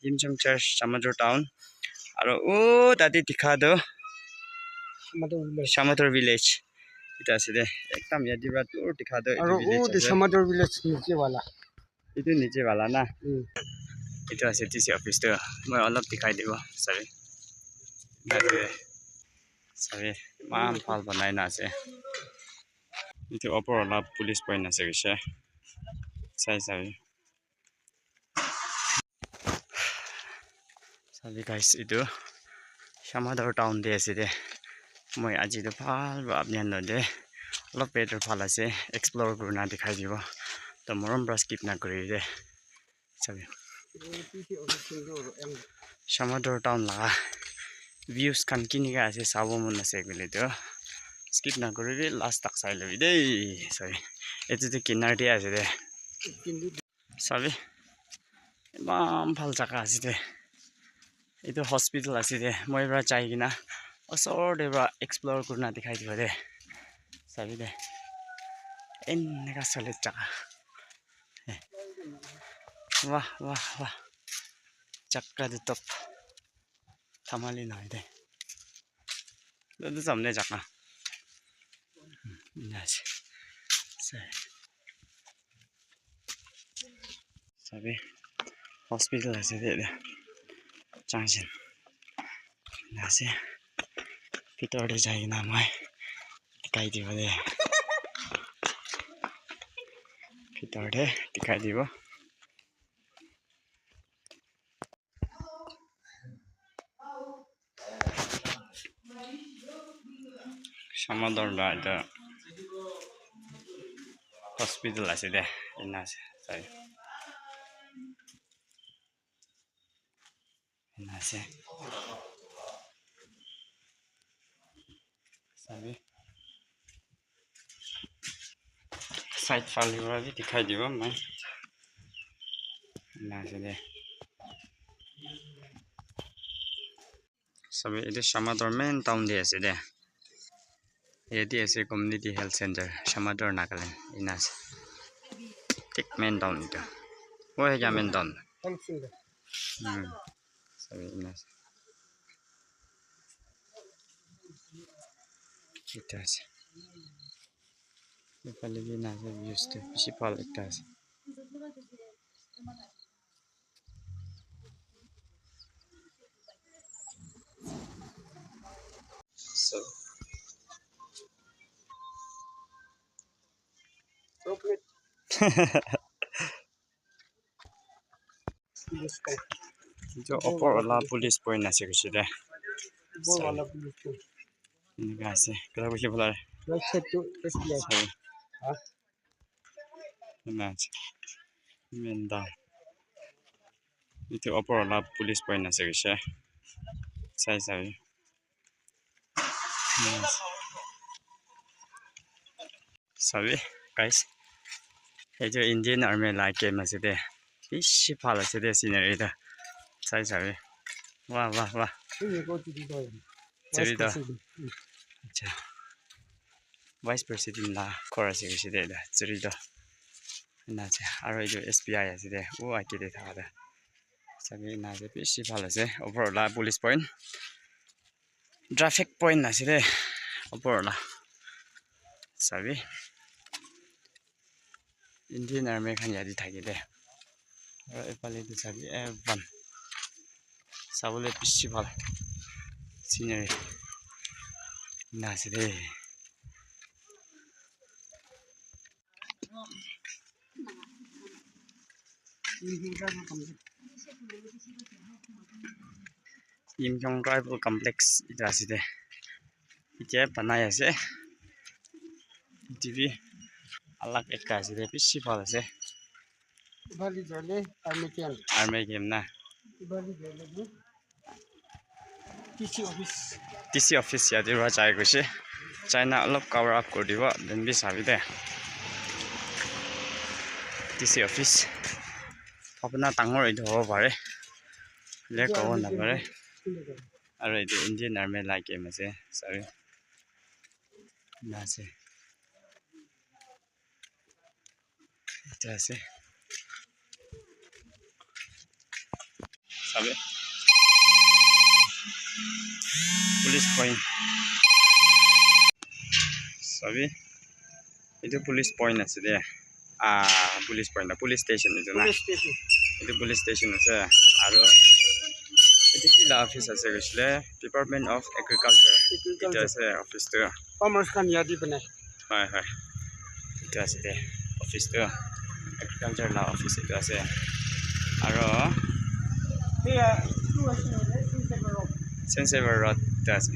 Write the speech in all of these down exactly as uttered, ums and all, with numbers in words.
Timchom Church, Shamator Town. Aro oh tate dikha toh Shamator village. Shamator village. Etu ase de. Ekdam yate para dur dikha toh etu Aro village oh, the ase. Shamator village niche wala. Etu niche wala na. Mm. Etu ase D C office toh. Moi olop dikhai dibo. Sorry. Tate. Sorry. Eman bhal banai na ase. Etu opor wala police point ase hoise. Sai sabi. Sabi guys, etu Shamator town te ase de. Moi aji tu bhal para apni khan logot te olop weather bhal ase, explore kurina dikhai dibo. To morom para skip na kuri de. Sabi. Shamator town laga views khan kinika ase sabo mon ase koile tu skip na kuribi last tak sai lobi de. Sabi. Etu tu kinar te ase de. Sabi, eman bhal jaga ase de. Etu hospital ase de. Moi para jai kena osor te para explore kurina dikhai dibo de. Sabi de. Eneka solid jaga. Eh. Wah, wah, wah. Jaga tu top. Thamali nai de. Etu samne jaga. Ena ase. Sa-, sabi hospital ase de, de. Junction. Ena ase. Bitor te jai kena moi dikhai dibo de. Bitor te dikhai dibo. Shamator la etu hospital ase de, ena ase, sai. Ena ase. Sabi. Side phale para bi dikhai dibo moi. Ena ase de. Sabi, etu Shamator main town te ase de. Yate ase Community Health Center, Shamator, Nagaland. Ena ase. Thik main town etu. Oh, etu main town. Hmm. Sabi, ena ase. Etu ase. Ephale bi ena ase, views tu bishi bhal ekta ase. So. Etu opor wala police point ase koise de. Opor wala police point. Enika ase. Kala koise bola. Right side to S B I. Sorry. Ha? Ena ase. Main town. Etu opor wala police point ase koise. Sai sabi. Sabi, guys. Etu Indian Army la camp ase de. Bishi bhal ase de scenery tu. Sai sabi. Wah, wah, wah. Churi toh. Acha. Vice President la ghor ase koise de etu. Churi toh. Ena ase. Aro etu S B I ase de. Oh, age te thaka toh. Sabi ena ase. Bishi bhal ase. Opor la police point. Traffic point ase de, opor la. Sabi. Indian Army khan yate thake de. Aro ephale tu sabi, eh, van. Sabole bishi bhal. Scenery. Ena ase de. Yimkhiung Tribal Complex etu ase de. Etia banai ase. Etu bi alag ekta ase de, bishi bhal ase. Army camp na. D C office. D C office yate para jai koise. China olop cover up kuri dibo, then bi sabi de. D C office. Apuna dangor etu hobo pare. Hoile kobo napare. Aro etu Indian Army la camp ase. Sabi. Ena ase. Etu ase. Sabi. Police point. Sabi. Etu police point ase de. Ah, police point, police station etu na. Police station. Etu police station ase. Aro etu ki la office ase koisile, Department of Agriculture. Agriculture. Etu ase office tu. Farmers khan yate banai. Hoi, hoi. Etu ase de, office tu. Agriculture la office etu ase. Aro Saint Xavier Road tu ase.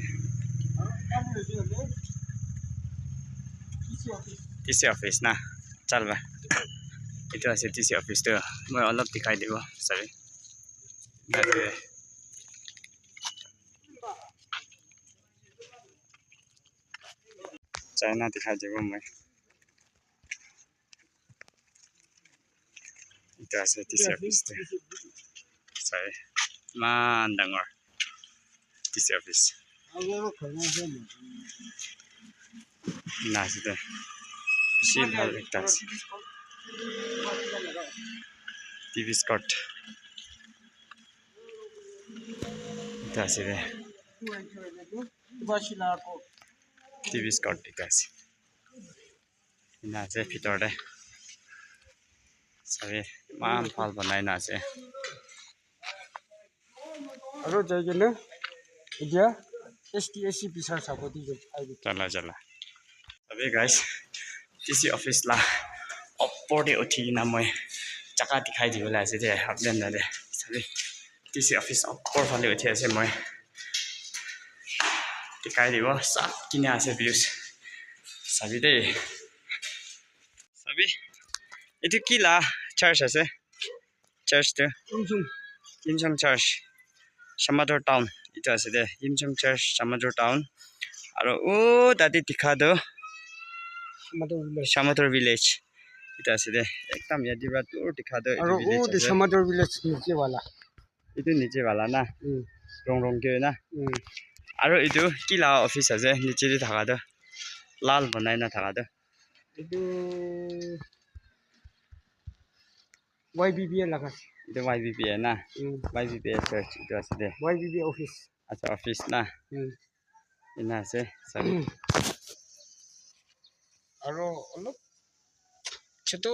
D C office na. Chal ba. Etu ase D C office tu. Moi olop dikhai dibo, sabi. Tate. China dikhai dibo moi. Etu ase D C office tu. Sai, iman dangor D C office. Ena ase de. Bishi bhal ekta ase. T V screen. Ekta ase de. T V screen ekta ase. Ena ase bhitor te. Sabi, iman bhal banai na ase. Aro jai kena etia S T S C bisar sabo di jai. Chala, chala. Sabi guys, D C office la opor te uthi kena moi jaga dikhai dibole ase de, apni khan te. Sabi, D C office opor phale uthi ase moi. Dikhai dibo, sab kene ase views. Sabi de. Sabi, etu ki la church ase? Church tu? Yimchung. Yimchung Church, Shamator Town. Etu ase de, Yimchung Church, Shamator Town. Aro o tate dikha tu Shamator village. Shamator village. Etu ase de, ekdam yate para dur dikha tu etu. Aro village o de ase. Shamator village niche wala. Etu niche wala na? Mm. Rong rong ke na? Mm. Aro etu ki la office ase, niche te thaka tu? Lal banai na thaka tu? Etu Y B B A laga. Etu Y B B A na? Mm. Y B B A church etu ase de. Y B B A office. Acha, office na? Mm. Ena ase, sabi. Aro olop chotu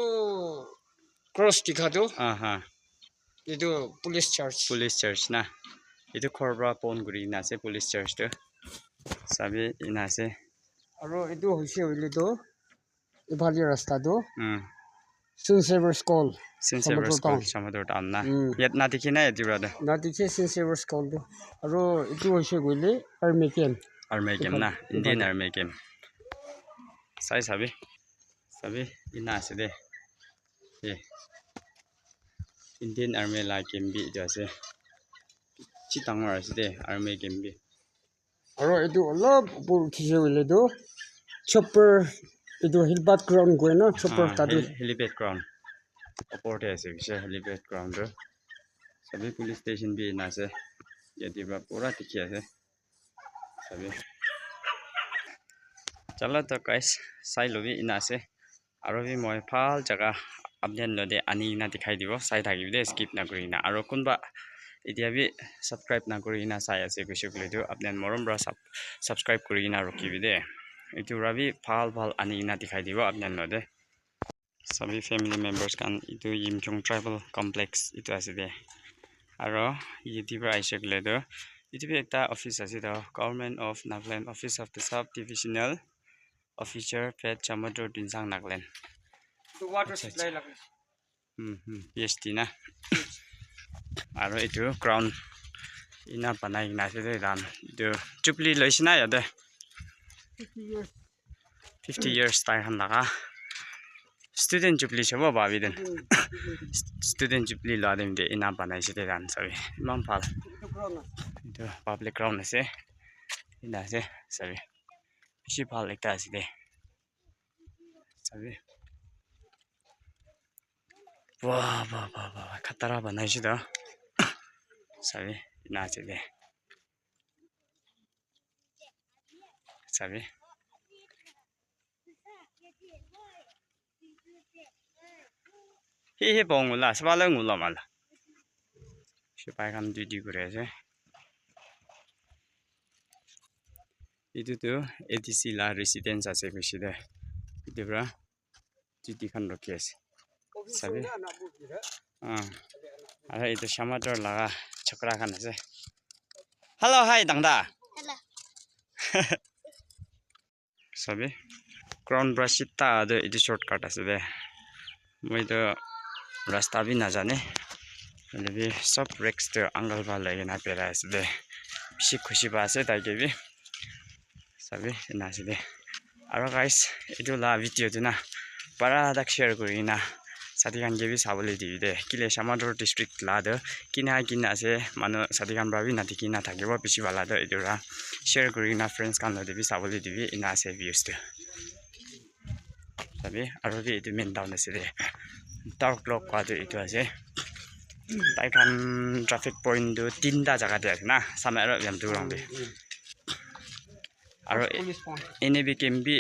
cross dikha tu. Aha. Etu police church. Police church na? Etu ghor para pon kuri kena ase police church tu. Sabi, ena ase. Aro etu hoise hoile tu Ephale rasta tu. Hmm. Saint Xavier School, Saint Xavier Shamator School, Town. Shamator Town na. Hmm. Yat na dikhi na yate para tu. Na dikhi Saint Xavier School tu. Aro etu hoise koile army camp. Army camp na. Ephale, Indian ephale. Army camp. Sai sabi. Sabi, ena ase de. Eh. Indian army la camp bi etu ase. Bishi dangor ase de, army camp bi. Aro etu olop upor uthise hoile tu chopper, etu helipad ground koi na chopper. Ah, tatu hel-, helipad ground. Upor te ase bishi helipad ground tu. Sabi police station bi ena ase. Yate para pura dikhi ase. Sabi. Chalo to guys, sai lobi ena ase. Aro bi moi bhal jaga apni khan logote ani kena dikhai dibo, sai thakibi de, skip na kuri kena. Aro kunba etia bi subscribe na kuri kena sai ase koise koile tu, apni khan morom para sub-, subscribe kuri kena rukhibi de. Etu para bi bhal bhal ani kena dikhai dibo apni khan logote. Sabi family members khan, etu Yimchung Tribal Complex etu ase de. Aro yate para ahishe koile tu, etu bi ekta office ase toh, Government of Nagaland, Office of the Sub Divisional Officer, Phek, Shamator, Tuensang, Nagaland. Etu water, acha, acha, supply laga. Hmm, hmm, P H D na. Aro etu ground ena banai kena ase de, dan etu jubilee loise na yate. Fifty years. Fifty years tai khan laga student jubilee sabo bhabi den. Hmm. Student jubilee la dem de ena banai se de dan sabi. Iman bhal. Etu ground ase. Etu public ground ase. Ena ase sabi. Bishi bhal ekta ase de. Sabi. Wah, wah, wah, wah, khatara banai se toh. Sabi, ena ase de. Sabi. Hi, hi, bong la, sabala ngula mala. Sipai khan duty kuri ase. Etu tu A D C la residence ase koise de. Etu para duty khan rukhi ase. Sabi? Ah. Aru etu Shamator laga chokra khan ase. Hello, hi, dangda. Hello. Sabi, ground para sita tu etu shortcut ase de. Moi tu rasta bi najane. Hoile bi sob risk tu uncle para loi kena berai ase de. Bishi khushi pa ase tai ke bi. Sabi, ena ase de. Aro guys, etu la video tu na para tak share kuri na sati khan ke bi sabole dibi de. Kile Shamator district la tu kina kina ase, manu sati khan para bi na dikhi na thakibo, bishi bhala tu etu ra share kuri na friends khan lo te bi sabole dibi, ena ase views tu. Sabi, aro bi etu main town ase de. Dark block kua tu etu ase. Tai khan traffic point tu tinta jaga te ase na, Samai aro Yamtu rong te. Aro ene bi kem bi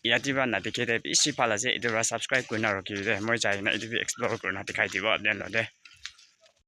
yate para na dikhe de bishi bhal ase, etu para subscribe kuri na rakhi de, moi jai kena etu bi explore kuri na dikhai dibo apni khan lo de.